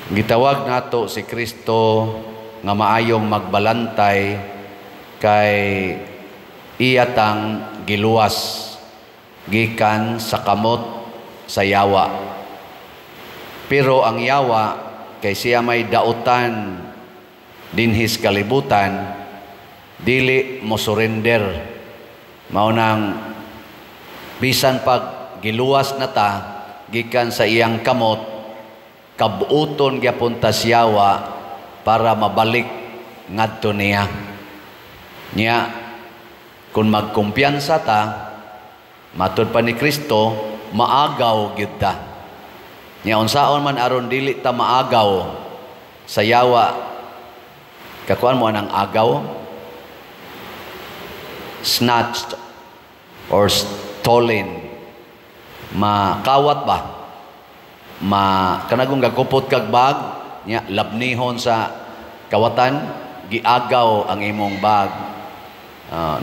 Gitawag nato si Kristo nga maayong magbalantay kay iya tang giluwas gikan sa kamot sa yawa. Pero ang yawa kay siya may dautan dinhis kalibutan, dili mo surrender. Mao nang bisan pag giluwas na ta gikan sa iyang kamot, kabuoton gyapon ta siyawa para mabalik ngadto niya. Nya kung magkumpiyansa ta, matud pa ni Kristo, maagaw gyud ta. Nya unsaon man aron dili ta maagaw sa yawa? Kakuan mo anang agaw? Snatched or stolen. Makawat ba? Ma kanagong gakupot kag bag, nya labnihon sa kawatan, giagaw ang imong bag.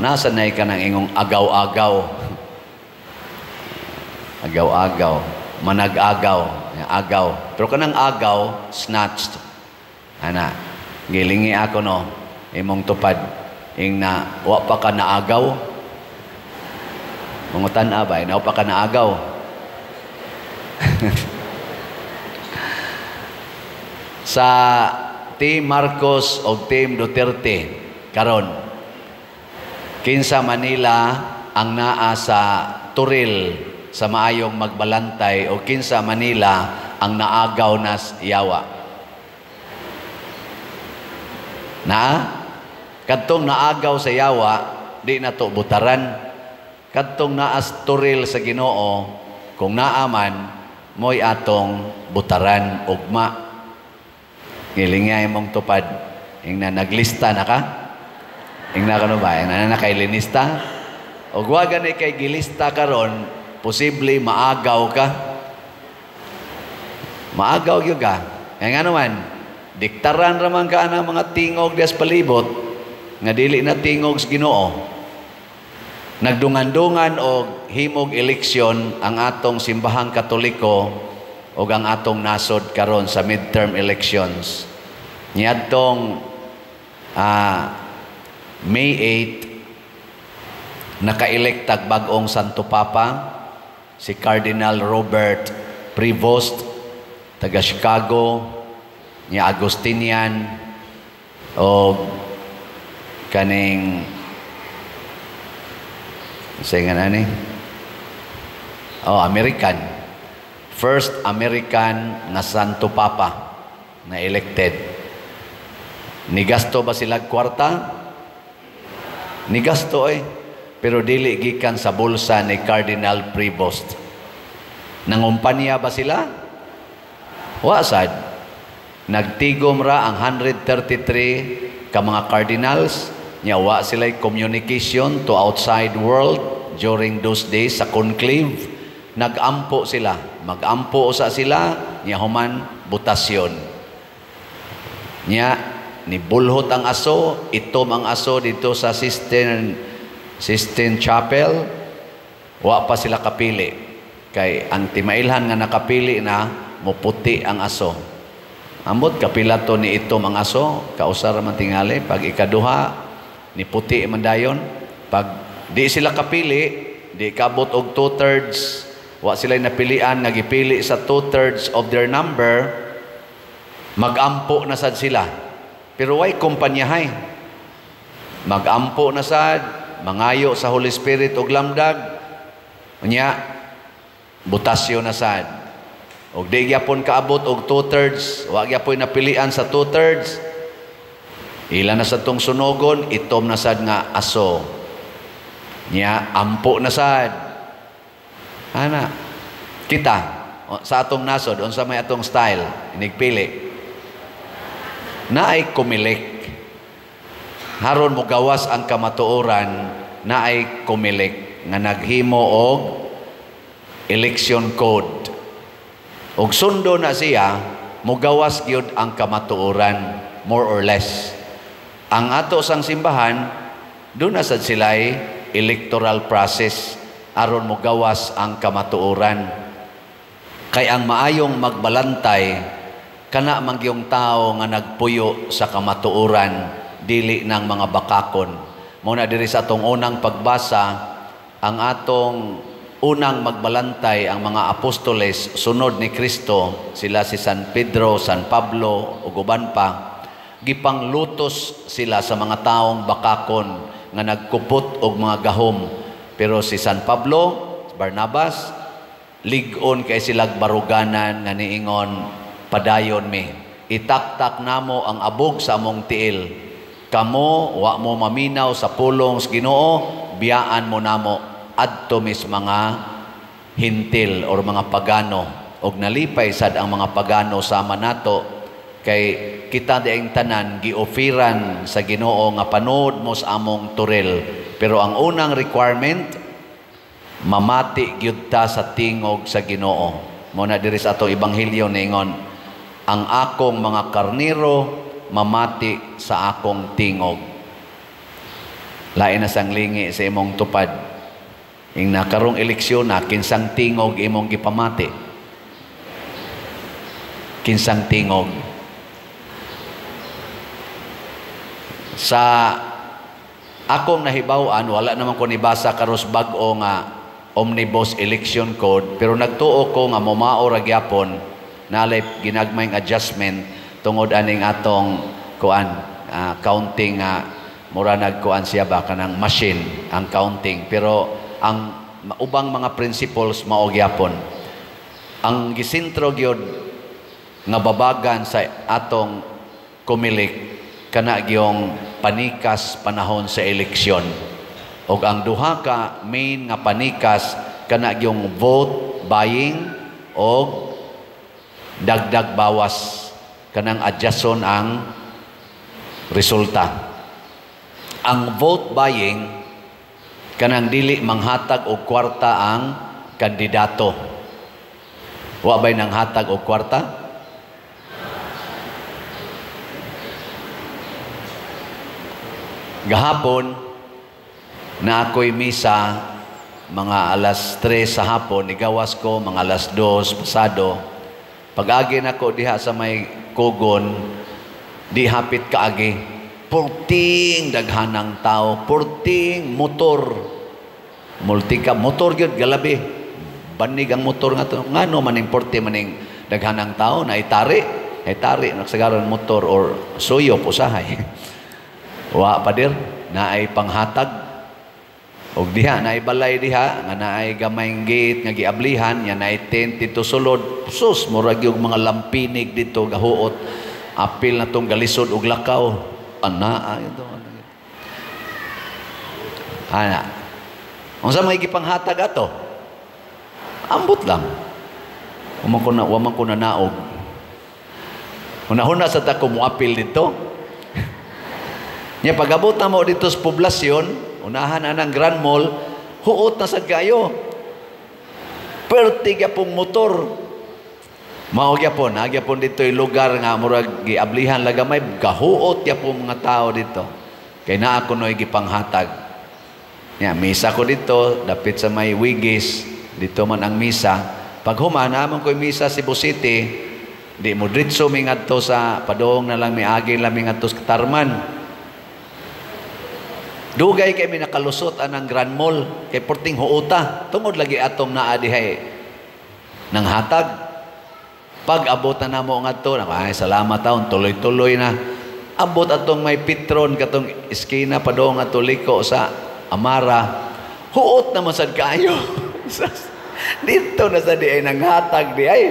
Nasa nay ka ng ingong agaw-agaw. Agaw-agaw, manag-agaw, agaw. Pero kanang agaw, snatched. Ana, gilingi ako no, imong tupad. Ing na, wa pa ka naagaw. Mangutan abay, na wa pa ka naagaw. Sa Team Marcos o Team Duterte karon, kinsa Manila ang naa sa turil sa maayong magbalantay o kinsa Manila ang naagaw nas yawa? Na kadtong naagaw sa yawa, di na to butaran. Kadtong naas turil sa Ginoo, kung naaman mo'y atong butaran ugma. Ngilingay mong tupad. Ing na naglista na ka? Ing na kano ba? Ing na nakailinista? O wa gani kay gilista karon, posible maagaw ka. Maagaw gyud ka. Kaya nga naman, diktaran raman ka ang mga tingog dias palibot nga dili na tingog sa Ginoo. Nagdungan-dungan og himog eleksyon ang atong simbahang Katoliko og ang atong nasod karon sa midterm elections. Niadtong May 8, naka-elect tag bag-ong Santo Papa si Cardinal Robert Prevost taga Chicago, niya Agustinian og kaning sa nga nani? Oh, American. First American nga Santo Papa na elected. Nigasto ba sila kwarta? Nigasto eh. Pero dili gikan sa bulsa ni Cardinal Prevost. Nangumpanya ba sila? Wa sad. Nagtigom ra ang 133 ka mga cardinals. Nya wa sila'y communication to outside world during those days sa conclave. Nagampo sila. Magampo usa sila, nya human botasyon. Nya nibulhot ang aso, itom ang aso dito sa Sistine Chapel. Wa pa sila kapili. Kay ang timailhan nga nakapili na, muputi ang aso. Ambot kapila to ni itom ang aso, kausar man tingali. Pag ikaduha, ni puti man dayon. Pag di sila kapili, di kabot og 2/3, wa sila napilian nga gipili sa 2/3 of their number, magampo na sad sila. Pero way kumpanyahay. Magampo na sad, mangayo sa Holy Spirit og lamdag, unya botasyon na sad. Og di gyapon kaabot og 2/3, wa gyapon napilian sa 2/3, ila na sad tong sunogon, itom na sad nga aso. Nya ampo na sad. Ana, kita sa atong nasod, unsa may atong style, inigpili. Naay kumilik. Haron mogawas ang kamatuoran, naay kumilik nga naghimo og election code. Og sundo na siya, mogawas gyud ang kamatuoran, more or less. Ang ato sang simbahan, doon na sad sila'y electoral process aron mogawas ang kamatuoran. Kay ang maayong magbalantay Kana man gyung tao nga nagpuyo sa kamatuoran, dili ng mga bakakon. Mao na diri sa atong unang pagbasa, ang atong unang magbalantay ang mga apostoles sunod ni Kristo, sila si San Pedro, San Pablo ug uban pa, gipanglutos sila sa mga taong bakakon nga nagkupot og mga gahom. Pero si San Pablo, Barnabas, lig-on kay silag baruganan nga niingon, padayon mi, itaktak namo ang abog sa among tiil. Kamo wa mo maminaw sa pulong sa Ginoo, biyaan mo namo adto mis mga hintil or mga pagano. Og nalipay sad ang mga pagano sama nato kay kita dieng tanan giofiran sa Ginoo nga panood mo sa among turil. Pero ang unang requirement, mamati gyud ta sa tingog sa Ginoo. Mo na diri sa atong ebanghelyo niingon, ang akong mga karniro mamati sa akong tingog. Lain na sang lingi sa imong tupad. Ing nakarong eleksyon na, kinsang tingog imong gipamati? Kinsang tingog? Sa akong nahibaw-an, wala naman ko nibasa karos bag-o nga Omnibus Election Code, pero nagtuo ko nga mumao ra gyapon nalay ginagmayng adjustment tungod aning atong kuan counting nga mura nagkuan siya ba kanang machine ang counting, pero ang ubang mga principles mao gyapon. Ang gisentro gyud nga babagan sa atong Comelec kana gyung panikas panahon sa eleksyon. Og ang duha ka main nga panikas kana gyung vote buying og dagdag bawas, kanang adjuston ang resulta. Ang vote buying kanang dili manghatag og kwarta ang kandidato. Wa bay nanghatag og kwarta? Gahapon na ako'y misa mga alas 3 sa hapon, igawas ko mga alas 2 pasado. Pag-agi nako diha sa may kugon, di hapit kaagi. Purting daghanang tao, purting motor. Multika motor gyud galabi. Banig ang motor nga to. Ngano maning purti maning daghanang tao na itari, itari nagsagaran motor or suyop usahay. Wa padir naay panghatag. Og diha naay balay diha nga naay gamayng gate nga giablihan, nya naay tent dito sulod. Sus, murag yung mga lampinig dito gahuot. Apil na tong galisod og lakaw. Ana ito. Ana. Unsa may gipanghatag ato? Ambot lang. Wa man ko na naog. Hunahuna sa ta ko moapil dito. Nya pag-abot na mo dito sa poblasyon, unahan anang Grand Mall, huot na sad kayo. Perti gyapong motor. Mao gyapon, na gyapon dito yung lugar nga murag giablihan lagamay, gahuot gyapon mga tao dito. Kay naa kunoy gipanghatag. Nya misa ko dito, dapit sa may Wigis, dito man ang misa. Pag human, naman ko'y misa Cebu City, di mo dritso mi ngadto sa padong na lang miagi lang mi ngadto sa Katarman. Dugay kay mi nakalusot anang Grand Mall kay porting huota tungod lagi atong naa dihay nang hatag. Pag abot na namo ngadto, ay salamat taon, tuloy-tuloy na. Abot atong may Petron katong eskina padong ato liko sa Amara. Huot na man sad kaayo. Dito na sa di ay nanghatag di ay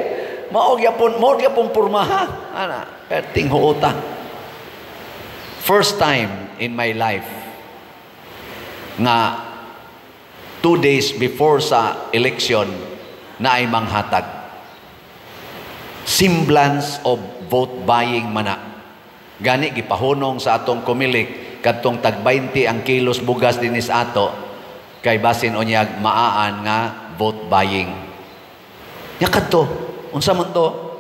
mao gyapon pormaha. Ana, perting huota. First time in my life nga 2 days before sa election na ay manghatag. Semblance of vote buying mana. Gani gipahunong sa atong Comelec kadtong tag 20 ang kilos bugas dinis ato kay basin unyag maaan nga vote buying. Nya kadto, unsa man to?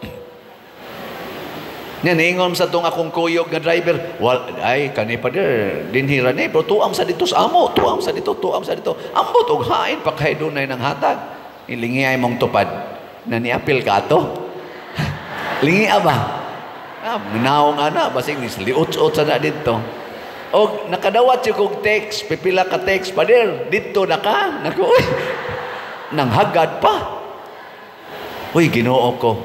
Nya niingon sa tong akong kuyog nga driver, wal ay kani pa dir dinhi ra ni, pero tuam sa dito sa amo, tuam sa dito, tuam sa dito. Ambot og hain pa kay dunay nang hatag. Ilingi ay mong tupad na niapil ka ato. Lingi ba? Ah, naong ana, basing liut-ut sa na dito. Og nakadawat siya kog text, pipila ka text, "Pader, dito na ka?" Naku, uy, nanghagad pa. Uy, Ginoo ko.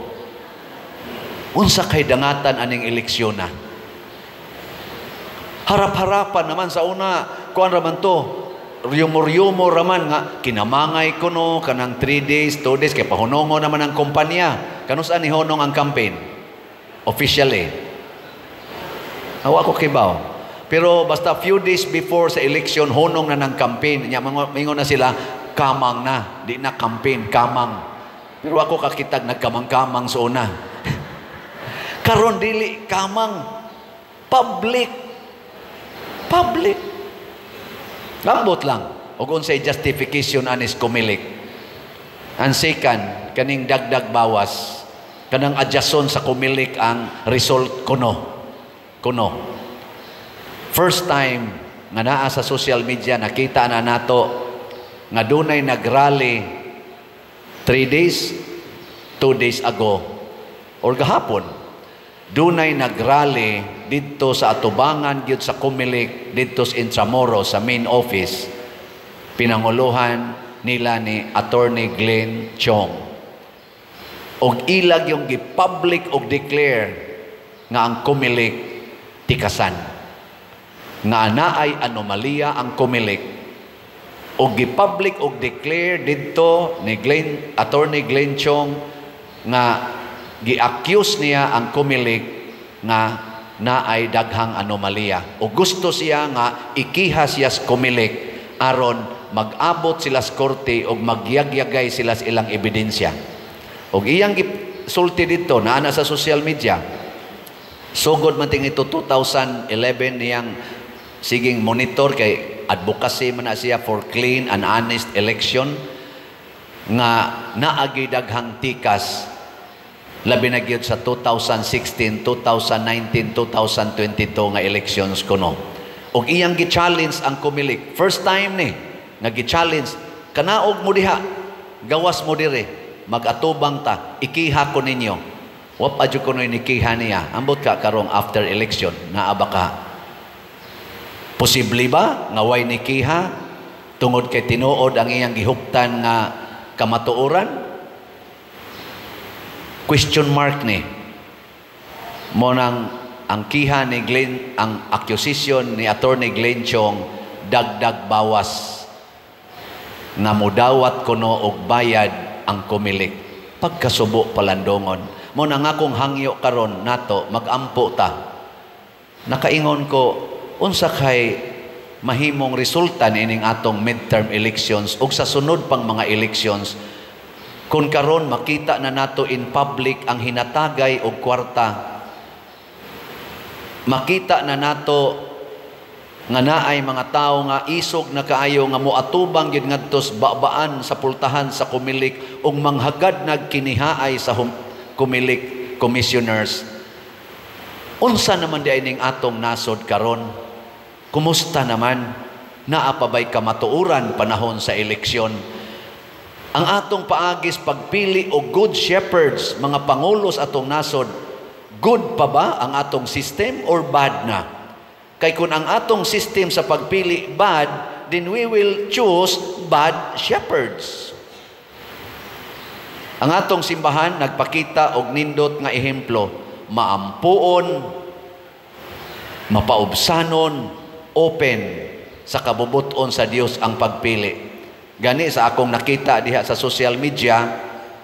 Unsa kay dangatan aning eleksyon na? Harap-harapan naman sa una, kuan raman to, rumor-rumor raman nga kinamangay kuno kanang 3 days, 2 days kay pahunongo naman ang kumpanya. Kanus-a ni hunong ang campaign? Officially. Awa ko kibaw. Pero basta few days before sa election, hunong na ng campaign. Nya mingon na sila, kamang na. Di na campaign, kamang. Pero ako kakitag nagkamang-kamang sa una. Karon dili kamang, public. Public. Ambot lang. Og unsay justification anis Comelec? Ang second, kaning dagdag bawas, kanang adjuston sa Comelec ang result kuno. Kuno. First time nga naa sa social media, nakita na nato nga dunay nagrally 3 days, 2 days ago or gahapon. Dunay nagrally didto sa atubangan gyud sa Comelec didto sa Intramuros, sa main office. Pinanguluhan nila ni Attorney Glenn Chong. Og ilag yung gi-public og declare nga ang Comelec tikasan. Nga naay anomalya ang Comelec. Og gi-public og declare didto ni Glenn, Attorney Glenn Chong, nga gi-accuse niya ang Comelec nga naay daghang anomalya. O gusto siya nga ikiha siya sa Comelec aron mag-abot sila sa korte og magyagyagay sila sa ilang ebidensya. Og iyang sulti dito, naa na sa social media, sugod man ting ito 2011 niyang siging monitor kay advocacy man na siya for clean and honest election, nga naagi daghang tikas labi na gyud sa 2016, 2019, 2022 nga elections kuno. Og iyang gi-challenge ang Comelec. First time ni nga gi-challenge, "Kanaog mo diha, gawas mo dire, mag-atubang ta, ikiha ko ninyo." Wa pa jud kuno'y nikiha niya. Ambot ka karong after election, naa ba ka? Posible ba nga way nikiha tungod kay tinuod ang iyang gihuptan nga kamatuoran? Question mark ni. Mo nang ang kiha ni Glenn, ang accusation ni Attorney Glenn Chong, dagdag bawas nga mudawat kuno og bayad ang Comelec. Pagkasubo palandongon. Mo na nga kung hangyo karon nato, magampo ta. Nakaingon ko, unsa kay mahimong resulta niining atong midterm elections ug sa sunod pang mga elections kung karon makita na nato in public ang hinatagay og kwarta, makita na nato nga naay mga tawo nga isog na kaayo nga moatubang gid ngadto sa babaan sa pultahan sa Comelec ug manghagad nagkinihaay sa Comelec commissioners? Unsa naman di ning atong nasod karon? Kumusta naman? Naa pa bay kamatuoran panahon sa eleksyon? Ang atong paagis pagpili og good shepherds, mga pangulo sa atong nasod, good pa ba ang atong system or bad na? Kay kung ang atong system sa pagpili bad, then we will choose bad shepherds. Ang atong simbahan nagpakita og nindot nga ehemplo, maampuon, mapaubsanon, open sa kabubuton sa Dios ang pagpili. Gani sa akong nakita diha sa social media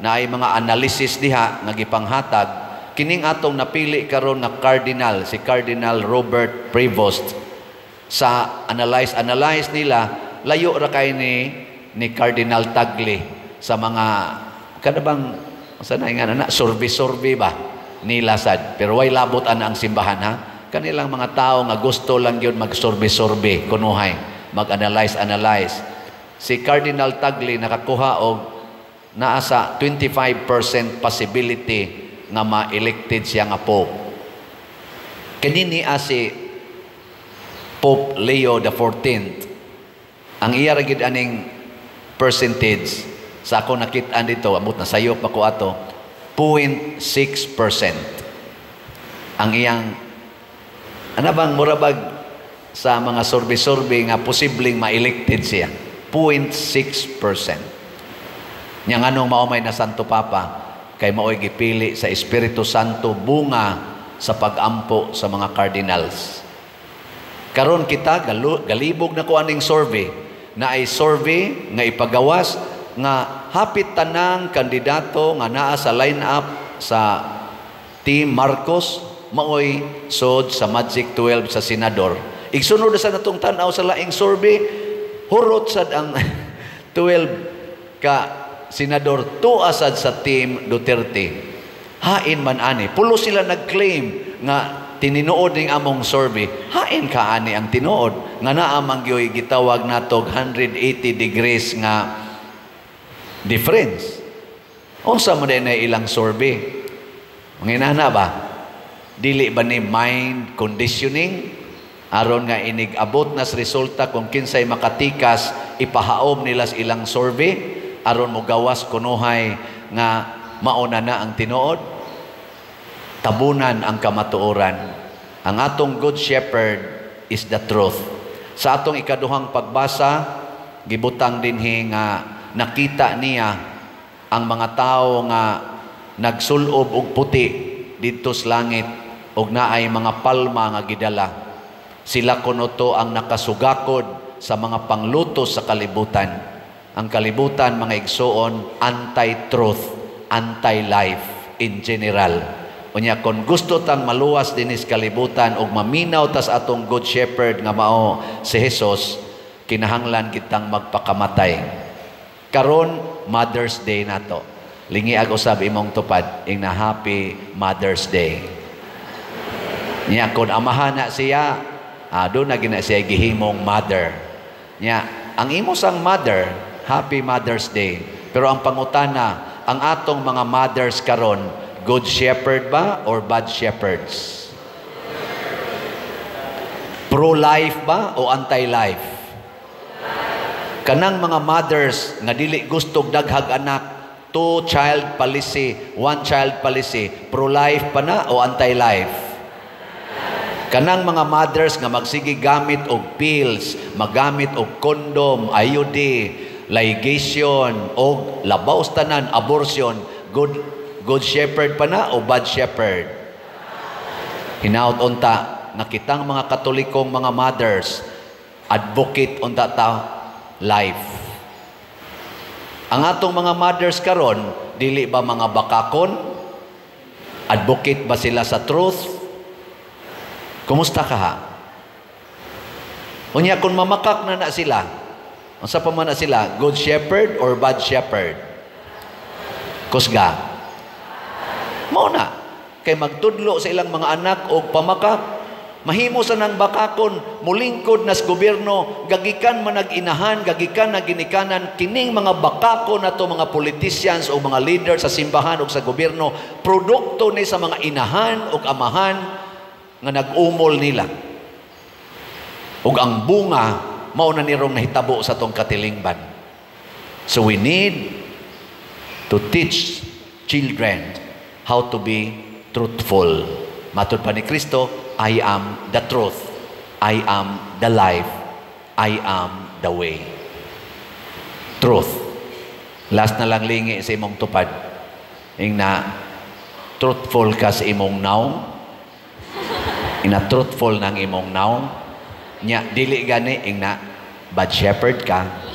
na ay mga analysis diha nga gipanghatag kining atong napili karon nga cardinal, si Cardinal Robert Prevost, sa analyze analyze nila, layo ra kay ni Cardinal Tagle sa mga kada bang sa na nga na survey survey ba nila sad. Pero way labot ana ang simbahan ha, kanilang mga tao nga gusto lang yun mag-survey survey kunuhay, mag-analyze analyze. Si Cardinal Tagle nakakuha og naa sa 25% possibility nga ma-elected siya nga Pope. Kanini si Pope Leo the 14th, ang iya ra gid aning percentage sa ako nakit-an dito, amot na sayop ako ato, 0.6%. Ang iyang ana bang murabag sa mga survey-survey nga posibleng ma-elected siya, 0.6%. Nya nganong mao may na Santo Papa? Kay mao'y gipili sa Espiritu Santo, bunga sa pagampo sa mga cardinals. Karon kita galibog na ko aning survey na ay survey nga ipagawas nga hapit tanang kandidato nga naa sa line-up sa Team Marcos maoy sod sa Magic 12 sa senador. Igsunod sa natong tan-aw sa laing survey, hurot sad ang 12 ka senador tuwa sad sa Team Duterte. Hain man ani. Pulo sila nag-claim nga tininuod ning among survey. Hain ka ani ang tinuod nga naa man gyoy gitawag natog 180 degrees nga difference. Unsa man na ilang survey? Mga inana ba? Dili ba ni mind conditioning? Aron nga inig abot nas resulta kung kinsay makatikas, ipahaom nila sa ilang survey aron mogawas kunuhay nga mauna na ang tinuod. Tabunan ang kamatuoran. Ang atong Good Shepherd is the truth. Sa atong ikaduhang pagbasa, gibutang dinhi nga nakita niya ang mga tao nga nagsulob og puti didto sa langit og naay mga palma nga gidala. Sila kuno to ang nakasugakod sa mga panglutos sa kalibutan. Ang kalibutan, mga igsuon, anti-truth, anti-life in general. Unya kon gusto tang maluwas dinis kalibutan ug maminaw tas atong Good Shepherd nga mao si Jesus, kinahanglan kitang magpakamatay. Karon Mother's Day nato. Lingiag usab imong tupad, ingna, "Happy Mother's Day." Nya kon amahan na siya, do na gina siya gihimong mother. Nya ang imo sang mother, Happy Mother's Day. Pero ang pangutana, ang atong mga mothers karon, good shepherd ba or bad shepherds? Pro-life ba o anti-life? Kanang mga mothers nga dili gustog daghag anak, two child policy, one child policy, pro-life pa na o anti-life? Kanang mga mothers nga magsige gamit og pills, magamit og condom, IUD, ligation, og labaw sa tanan, abortion, good shepherd pa na o bad shepherd? Hinaut unta nga kitang mga Katolikong mga mothers, advocate unta ta life. Ang atong mga mothers karon, dili ba mga bakakon? Advocate ba sila sa truth? Kumusta ka ha? Unya kung mamakak na na sila, unsa pa man na sila, good shepherd or bad shepherd? Kusga. Mao na. Kay magtudlo sa ilang mga anak og pamakak, mahimo sa nang bakakon, mulingkod nas gobyerno, gagikan man nag-inahan, gagikan na ginikanan, kining mga bakakon nato mga politicians o mga leader sa simbahan o sa gobyerno, produkto ni sa mga inahan o amahan nga nag-umol nila. Ug ang bunga, mao na nirong nahitabo sa tong katilingban. So we need to teach children how to be truthful. Matod pa ni Kristo, "I am the truth. I am the life. I am the way." Truth. Last na lang, lingi sa imong tupad. Ingna, "Truthful ka sa imong nawong?" Ina, "Truthful ng imong nawong?" Nya, dili gani, ingna, "Bad shepherd ka."